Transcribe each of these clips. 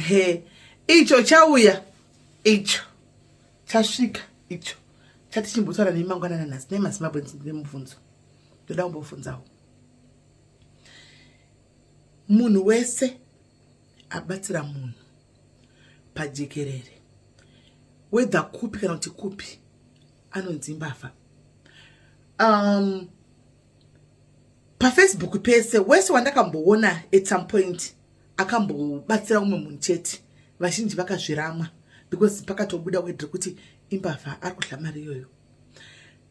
He, icho chauya, icho chasvika, icho chati chimbotaura nemi mangwanana nhasi. NemaZimbabweans, ndine mubvunzo, ndoda kumbobvunzawo munhu wese abatsira munhu pajekerere, whether kupi kana kuti kupi, anonzi mbavha. PaFacebook pese, wese wandakamboona at some point akambobatsira umwe munhu chete, vazhinji vakazviramwa because pakatobuda word rekuti imbavha, ari kudya mari iyoyo.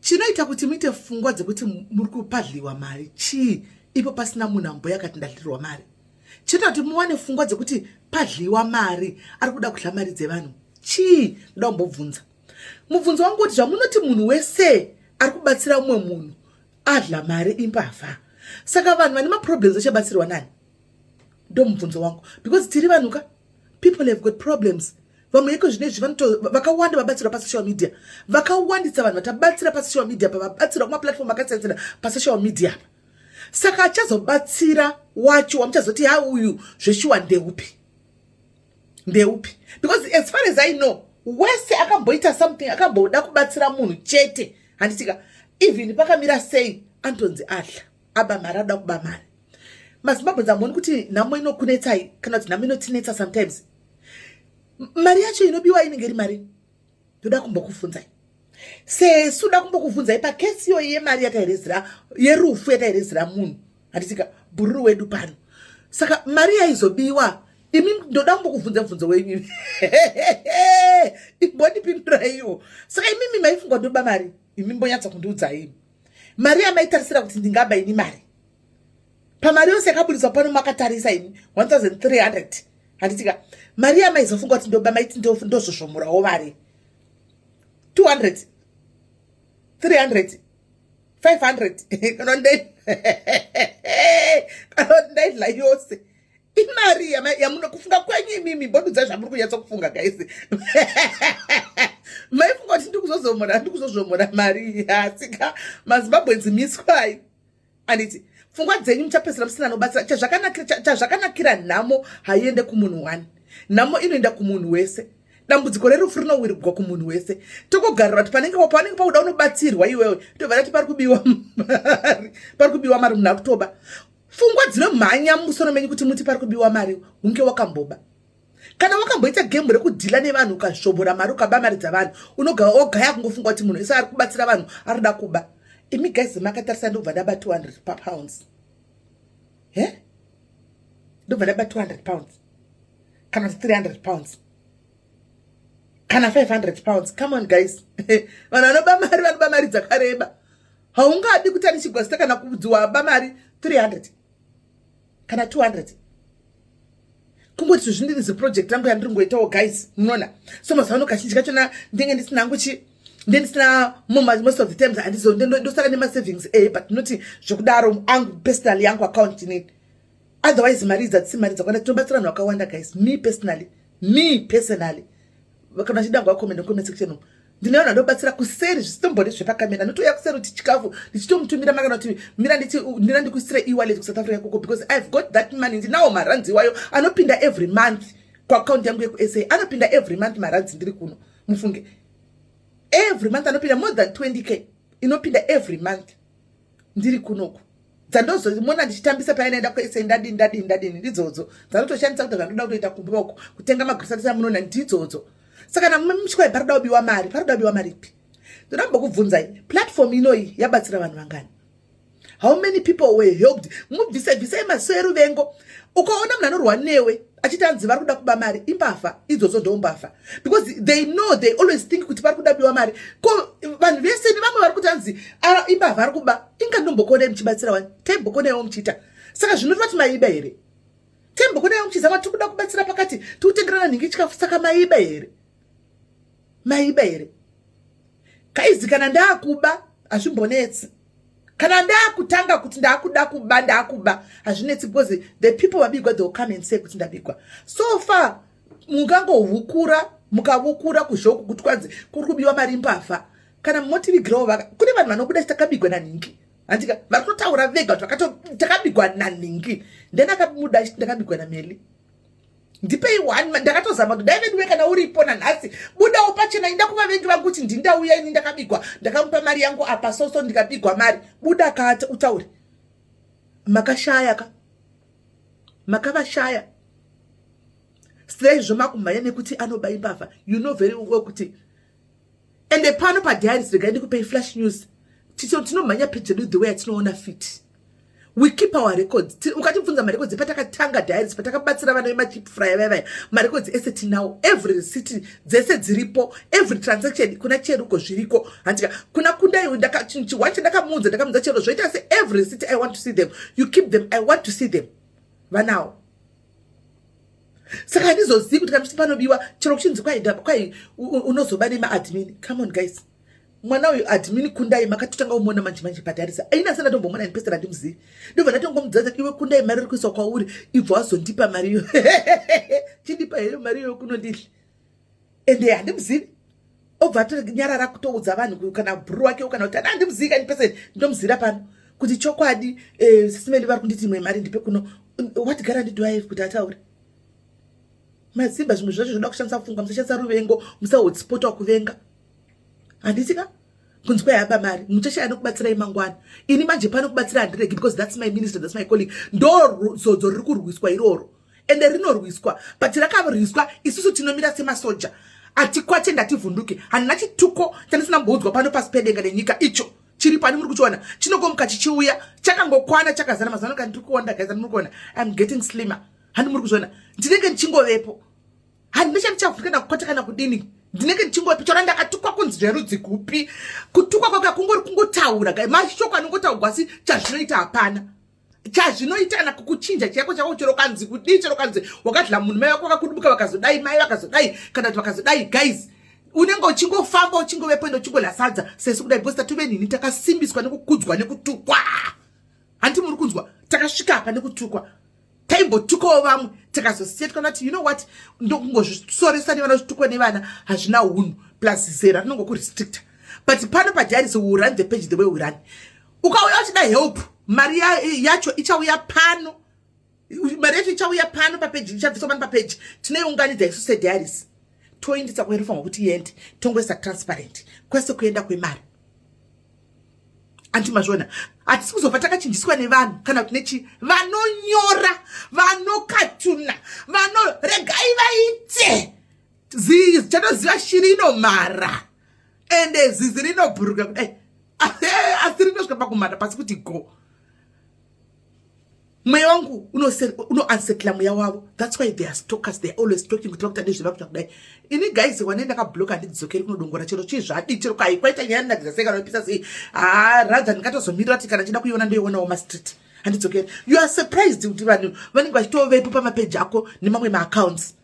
Chinoita kuti muite pfungwa dzekuti muri kupadliwa mari chii, ipo pasina munhu amboya akati ndadlirwa mari? Chinoita kuti muwane pfungwa dzekuti padliwa mari, ari kuda kudya mari dzevanhu chii? Ndoda kumbobvunza mubvunzo wangu kuti zvamunoti munhu wese ari kubatsira umwe munhu adla mari imbavha, saka vanhu vane maproblems achabatsirwa nani? Ndo mubvunzo wangu, because tiri vanhu ka, people have got problems. Vamwe iko zvinezvi vakawanda vabatsirwa pasocial media, vakawandisa vanhu vatabatsira pasocial media, pavabatsirwa kumaplatform akasiyana pasocial media pa. Saka achazobatsira wacho wamuchazoti ha, uyu zveshuwa ndeupi, ndeupi? Because as far as I know, wese akamboita something, akamboda kubatsira munhu chete, handitika, even pakamira sei, anotonzi adla, aba mari, anoda kuba mari. MaZimbabweans, hamuoni kuti nhamo inokunetsai kana kuti nhamo inotinetsa sometimes? Mari yacho inobiwa inenge iri mari. Ndoda kumbokubvunzai sesu, da kumbokubvunzai pakesi iyoyi yemari yatairezera, yerufu yatairezera munhu, handitika, bhururu wedu pano. Saka mari yaizobiwa imi, ndoda kumbokubvunza mubvunzo wenyu, imbondipinduraiwo. Saka imimi maifunga ndoba mari? Imi mbonyatsa kundiudzai mari yamaitarisira kuti ndingaba ini mari pamari yose yakabudiswa pano makatarisa imi, 1300, handitika? Mari yamaizofunga kuti ndoba, maiti ndozvozvomurawo mari 200, 300, 500, kana kuti ndaidla yose imari yamunokufunga kwenyu imimi? Mbondudza zvamuri kunyatsa kufunga, guys. Maifunga kuti ndikuzozomora, ndikuzozvomora mari? Asika maZimbabweans, miswai, anditi? Pfungwa dzenyu muchapedzisira musina nobatsira. Chazvakanakira, nhamo haiende kumunhu one, nhamo inoenda kumunhu wese. Dambudziko rerufu rinowirigwa kumunhu wese. Tokogarira kuti panenge pauda unobatsirwa iwewe, tobva tati pari kubiwa mari, pari kubiwa mari, munhu akutoba. Pfungwa dzinomhanya mumusoro menyu kuti muti pari kubiwa mari, hunge wakamboba. Kana wakamboita game rekudeala nevanhu, ukasvobora mari, ukaba mari dzavanhu, unogaya kungofunga kuti munhu wese ari kubatsira vanhu arikuda kuba. Imi guys, makatarisa, ndobva ndaba £200, he, ndobva ndaba £200 kana kuti £300 kana £500. Come on, guys, vanhu vanoba mari vanoba mari dzakareba. Haungadi kuti ane chigwazita kana kudzi waba mari 300 kana 200, kungoti zvindiri ziproject rangu yandiri ngoitawo, guys. Munoona, so mazuva ano kazhinji kachona ndenge ndisina hangu chi, ndendisina, most of the times handizo, ndosara nemasavings e, but noti zvekudaro angu personally, yangu account inini. Otherwise mari idzi hadzisi mari dzakawanda, tinobatsira vanhu vakawanda, guys. Me personally, me personally, kana chida ngacomment comment section umu, ndine vanhu vandobatsira kuseri zvisitombori zvepakamera. Ndotouya kuseri kuti chikafu ndichitomutumira, makana kuti mira, ndira ndikuisire e-wallet kuSouth Africa koko, because I've got that money. Ndinawo maranzi iwayo anopinda every month kuaccount yangu yekuSA, anopinda every month maranzi ndiri kuno. Mufunge, every month anopinda more than 20K inopinda every month ndiri kunoku, dzandozomona ndichitambisa painaenda kuSA. Ndadini, ndadini, ndadini, ndidzodzo dzanotoshandisa kuti zvandoda kutoita kumba uko, kutenga magroceries amunoona, ndidzodzo. Saka kana muchikwai parikuda kubiwa mari, parikuda kubiwa mari ipi? Ndoda kumbokubvunzai, platform inoyi yabatsira vanhu vangani? How many people were helped? Mubvise, bvisai maziso eruvengo. Ukaona munhu anorwa newe achiti anzi vari kuda kuba mari, imbavha idzodzo, ndo mbavha, because they know, they always think kuti vari kuda biwa mari. Ko vanhu vese nevamwe vari kuti anzi imbavha, ari kuba, inga ndombokuonai muchibatsira wani, taimbokuonaiwo muchiita. Saka zvinoreva kuti maiba here? Taimbokuonaiwo muchizama, tiri kuda kubatsira pakati, tikutengerana nhingi chikafu. Saka maiba here? Maiba here, guys? Kana ndaakuba hazvimbonetsi. Kana ndaakutanga kuti ndaakuda kuba, ndaakuba, hazvinetsi, because the people vabigwa, they will come and say kuti ndabigwa. So far mungangovukura, mukavukura kuzhoku kuti kwanzi kuri kubiwa mari, mbavha, kana motivigirawo vaka. Kune vanhu vanobuda chitakabigwa nanhingi, handika? Vari kutotaura vega kuti takabigwa nanhingi. Then akabuda achiti ndakabigwa naMeli. Ndipei one. Ndakatozama kuti dai veduwe, kana uripo nanhasi, budawo pachena, inda kuvavengi vangu kuti ndindauya ini, ndakabigwa, ndakamupa mari yangu apa soso, ndikabigwa mari. Buda kati utaure. Makashaya ka, makavashaya seizvo makumhanya nekuti anoba imbavha. You know very well kuti ende pano padiaries, regai ndikupei flash news, tinomhanya page yedu the way yatinoona fit. We keep our records. Ukatibvunza marecords patakatanga diaries, patakabatsira vana vemachip fry vaivaya, marecords ese tinawo, every receipt dzese dziripo, every transaction kuna Cheruko zviriko, handika? Kuna Kundai chiwa chandakamuudza, ndakamuudza chero zvoita se every receipt, I want to see them. You keep them, I want to see them. Vanawo. Saka handizozivi kuti kana muchiti panobiwa chero kuchinzi kwai unozoba nemaadmin. Come on, guys, mwana uyu admin Kundai makatotanga kumuona manje manje patarisa. Aina sena tombomuona ndipesera, ndimuzivi. Ndobva ndatongomudzadza kuti iwe Kundai, mari iri kuiswa kwauri, ibva wazondipa mari iyo, chindipa here mari iyoyo kunondidli. Ende handimuzivi. Obva atonyarara kutoudza vanhu kana bhuru wake kana kuti handimuzivi kani peseni. Ndomuzivira pano kuti chokwadi sisimeli vari kunditi imwe mari ndipe kuno. What guarantee do I have kuti ataure? Mazimba, zvimwe zvacho zvinoda kushandisa pfungwa. Musashandisa ruvengo, musahotspotwa kuvenga, handiti ka? Kunzi kwayaba mari, muchashaya nokubatsirai mangwana. Ini manje pano kubatsira handiregi, because that's my ministry, that's my calling. Ndo zodzo riri kurwiswa iroro, ende rinorwiswa, but rakarwiswa, isusu tinomira semasoja. Atikwate, ndativhunduke. Handina chituko chandisina mboudzwa pano pasi pedenga nenyika. Icho chiri pani muri kuchiona, chinogomuka chichiuya chakangokwana, chakazara. Mazano kana ndiri kuona, guys, muri kuona I'm getting slimmer, handi muri kuzviona? Ndinenge ndichingovepo, handina chandichavhurika nakukwata kana kudini. Ndinenge ndichingovepo. Chora ndakatukwa kunzi zverudzi kupi, kutukwa kwake kungori kungotaura gai mashoko anongotaurwa, asi chazvinoita hapana chazvinoita kana kukuchinja chako chako. Chero kanzi kudii, chero kanzi wakadla munhu, mai vako vakakudubuka, vakazodai, mai vakazodai, kana kuti vakazodai, guys, unenge uchingofamba, uchingovepo, ende uchingodla sadza sesu kudai, because tatove nini, takasimbiswa nekukudzwa nekutukwa, handiti muri kunzwa? Takasvika apa nekutukwa. Taimbotukawo vamwe, tikazosiya, tikaona kuti, you know what, ndokungozvisoresa nevana, zvitukwa nevana hazvina unhu, plus zera rinongokurestricta. But pano padiaries, we run the page the way we run. Ukauya uchida help, mari yacho ichauya pano, mari yacho ichauya pano papeji, ichabviswa pano papeji. Tinoiunganidza isu sediaries, toindisa kwainofanirwa kuti iende, tongoisa transparent kwese kuenda kwemari. Anti mazviona? Hatisi kuzobva takachinjiswa nevanhu kana kuti nechi vanonyora, vanokatuna, vano regai vaite. Chatoziva, shiri inomhara, ende zizi rinobhuruka kudai, asi rinosvika pakumhara pasi kuti go. Mweya wangu unounsettla mweya wavo. That's why they are stalkers, they are always talking kuti vakuita nezvevakuita kudai. Ini guys, wane ndakabloka, handidzokeri kunodongora chero chii zvadi, chero kai kwaita nyaya rinakidza sei kana ipisa sei. Ha, rather ndingatozomirira kuti kana ndichida kuiona, ndoionawo mastreet, handidzokeri. You are surprised kuti vanhu vanenge vachitovepo pamapeji ako nemamwe maaccounts,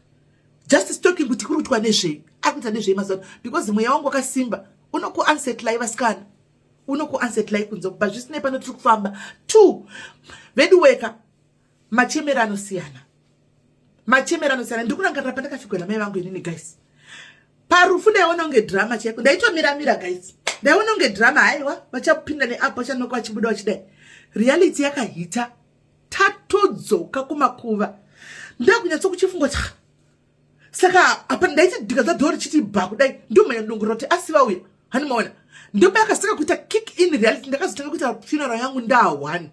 just stalking kuti kuri kuitwa nezvei, ari kuita nezvei mazuva, because mweya wangu wakasimba, unokuunsettlai vasikana, unokuunsettlai kunze. Kubva zvisinei, pano tiri kufamba two vedu weka. Machemero anosiyana, machemero anosiyana. Ndiri kurangarira pandakafigwa namai vangu inini, guys, parufu. Ndaiona kunge drama chaiko, ndaitomiramira, guys, ndaiona kunge drama. Haiwa, vachapinda neapo, vachanoka, vachibuda vachidai. Reality yakahita tatodzoka kumakuva. Ndakunyatsokuchifunga kuti saka apa ndaiti ndikadza dhoo richiti bha kudai, ndomhanya ndongorora kuti asi vauya, hani maona? Ndopayakasaka kuita kick in reality. Ndakazotanga kuita funeral yangu ndaa one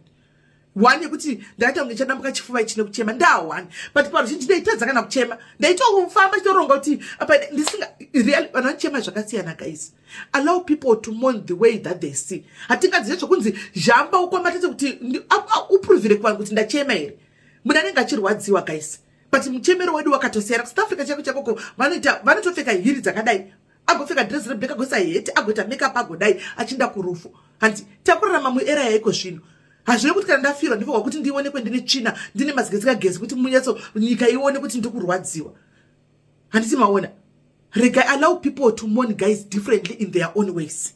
one yekuti ndakaita kunge chadambuka chifuva ichi nekuchema ndaa one, but paruzhinji ndaitadza kana kuchema. Ndaitofamba chitoronga kuti apa ndisinga real. Vanhu vanochema zvakasiyana, guys. Allow people to mourn the way that they see. Hatingazive zvokunzi zhamba ukwamatete kuti uprovire kuvanhu kuti ndachema here. Munhu anenge achirwadziwa, guys, but muchemero wedu wakatosiyana. KuSouth Africa chako chakoko vanoita, vanotopfeka hiri dzakadai, agopfeka dress reblack, agoisa heti, agoita makeup, agodai achienda kurufu. Hanzi takurarama muera yaiko zvino. Hazvina kuti kana ndafirwa ndifowa kuti ndionekwe ndine tsvina, ndine mazigezi kuti munyatso nyika ione kuti ndiri kurwadziwa, handiti maona? Regai, allow people to mourn, guys, differently in their own ways.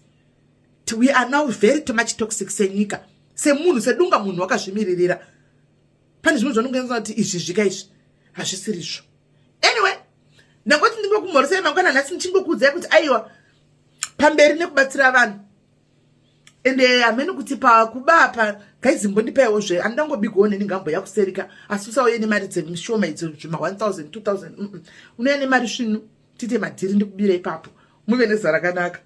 We are now very too much toxic senyika. Semunhu, sedunga munhu wakazvimiririra, pane zvimwe zvanongoenza kuti izvi zvika izvi hazvisirizvo. Anyway, ndangoti ndingokumhoresai mangwana nhasi, ndichingokuudzai kuti aiwa, pamberi nekubatsira vanhu. Ende hamene kuti pakuba apa, guys, mbondipaiwo zve andangobigwawo neni ngamboya kuserika, asi usauye nemari dzemishoma idzo, zvima 1000, 2000. Unouya nemari svinu, tiite madhiri, ndikubira ipapo. Muve nezuva rakanaka.